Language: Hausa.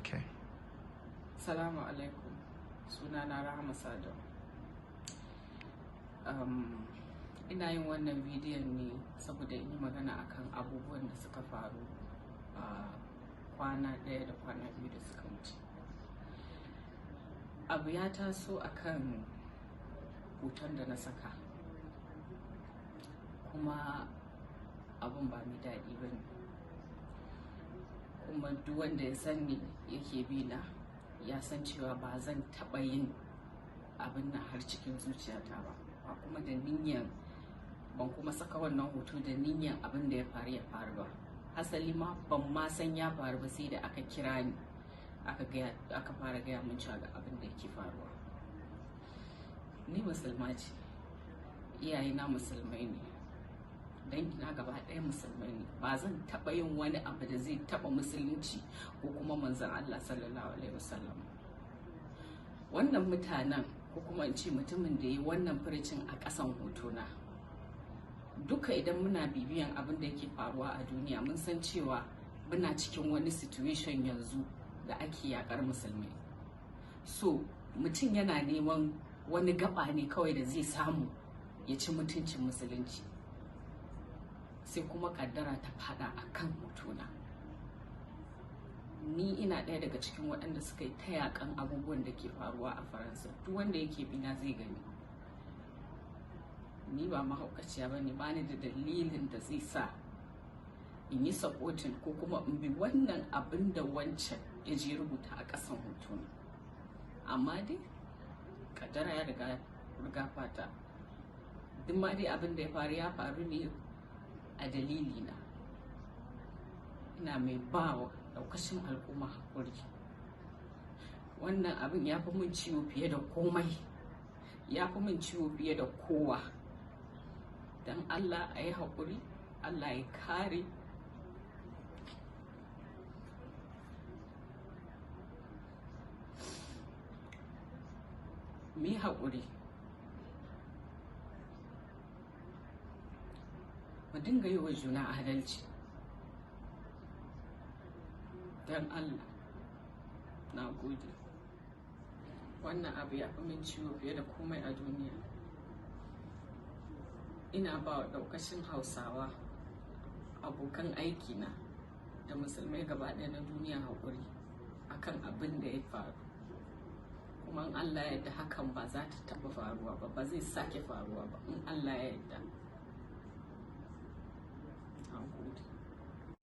Okay. Salamu alaikum. Sunana Rahama Sadau. Ina yin wannan bidiyon ne saboda in yi magana akan abubuwan da suka faru a kwana ɗaya da kwana biyu da suka wuce. Abu ya taso akan hoton da na saka, kuma abun ba mai daɗi ba ne. Kuma duk wanda ya san ni yake bi na ya san cewa ba zan taɓa yin abin nan har cikin zuciyata ba, ba kuma da niyyan, ban kuma saka wannan hoto da niyyan abin da ya faru ya faru ba. Hasali ma ban ma san ya faru ba sai da aka kira ni aka fara gaya min cewa ga abin da yake faruwa. Ni musulma ce, iyayena musulmai ne, dangina gaba ɗaya musulmai ne. Ba zan taɓa yin wani abu da zai taɓa musulunci ko kuma manzon Allah sallallahu alaihi wasallam. Wannan mutanen, ko kuma in ce mutumin da ya yi wannan furucin a ƙasan hotona, duka idan muna bibiyan abin da yake faruwa a duniya mun san cewa muna cikin wani situation yanzu da ake yakar musulmai. So mutum yana neman wani gaba ne kawai da zai samu ya ci mutuncin musulunci, sai kuma kaddara ta fada a kan hotona. Ni ina ɗaya daga cikin waɗanda suka yi ta yakan abubuwan da ke faruwa a Faransa. Duk wanda yake bina zai gani ni ba mahaukaciya ba ne, bani da dalilin da zai sa in yi supporting ko kuma in bi wannan abin da wancan ya je rubuta a ƙasan hotona. Amma dai kaddara ya riga fata. Duk ma dai abin da ya faru ya faru ne a dalilina. Ina mai ba wa daukashin al'umma haƙuri. Wannan abin ya fi min ciwo fiye da komai, ya fi min ciwo fiye da kowa. Don Allah a yi haƙuri, Allah ya kare. Mu yi haƙuri, mu dinga yi wa juna adalci. Don Allah, na gode. Wannan abu ya fi min ciwo fiye da komai a duniya. Ina ba wa ɗaukacin Hausawa, abokan aikina da musulmai gaba ɗaya na duniya haƙuri akan abin da ya faru. Kuma in Allah ya yarda hakan ba za ta taɓa faruwa ba, ba zai sake faruwa ba in Allah ya yarda. Na gode.